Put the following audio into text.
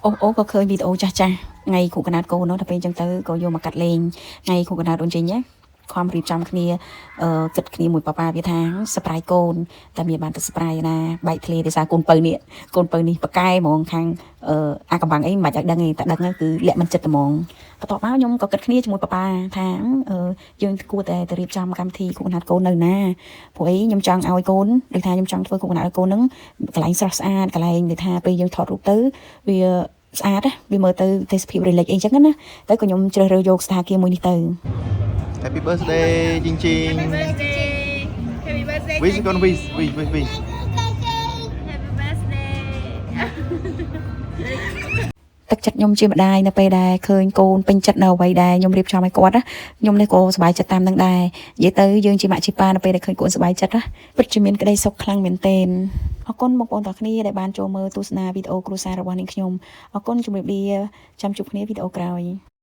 អូអូក៏ឃើញវីដេអូចាស់ចាស់ថ្ងៃខួបកំណើតកូននោះដល់ពេលអញ្ចឹងទៅក៏យកមកកាត់លេងថ្ងៃខួបកំណើតអូនចេញណាខំរៀបចំគ្នាអឺគិតគ្នាមួយប៉ាប៉ាវាថា surprise កូនតែមានបានទៅ surprise ណាបែកធ្លាយដោយសារកូនពៅនេះកូនពៅនេះប៉កែហ្មងខាងអឺអាកំបាំងអីមិនបាច់ឲ្យដឹងទេតែដឹងគឺលាក់មិនចិត្តហ្មងបន្ទាប់មកខ្ញុំក៏គិតគ្នាជាមួយប៉ាប៉ាថាអឺយើងគួរតែទៅរៀបចំកម្មវិធីខួបកំណើតកូននៅណាព្រោះអីខ្ញុំចង់ឲ្យកូនដូចថាខ្ញុំចង់ធ្វើខួបកំណើតឲ្យកូនហ្នឹងកន្លែងស្រស់ស្អាតកន្លែងដូចថាពេលយើងថតរូបទៅវាស្អាតណាវាមើលទៅទេសភាព relax អីចឹងណាទៅក៏ខ្ញុំជ្រើសរើសយកស្ថានភាពមួយនេះទៅ Happy birthday ជីងជីង Happy birthday. Happy birthday. Wish កូន wish wish wish wish. Happy birthday. ទឹកចិត្តខ្ញុំជាម្ដាយនៅពេលដែលឃើញកូនពេញចិត្តនៅអ្វីដែលខ្ញុំរៀបចំឲ្យគាត់ណាខ្ញុំនេះក៏សប្បាយចិត្តតាមនឹងដែរនិយាយទៅយើងជាម៉ាក់ជាប៉ានៅពេលដែលឃើញកូនសប្បាយចិត្តណាពិតជាមានក្តីសុខខ្លាំងមែនទែនអរគុណបងប្អូនទាំងគ្នាដែលបានចូលមើលទស្សនាវីដេអូគ្រួសាររបស់នាងខ្ញុំអរគុណជម្រាបលាចាំជួបគ្នាវីដេអូក្រោយ។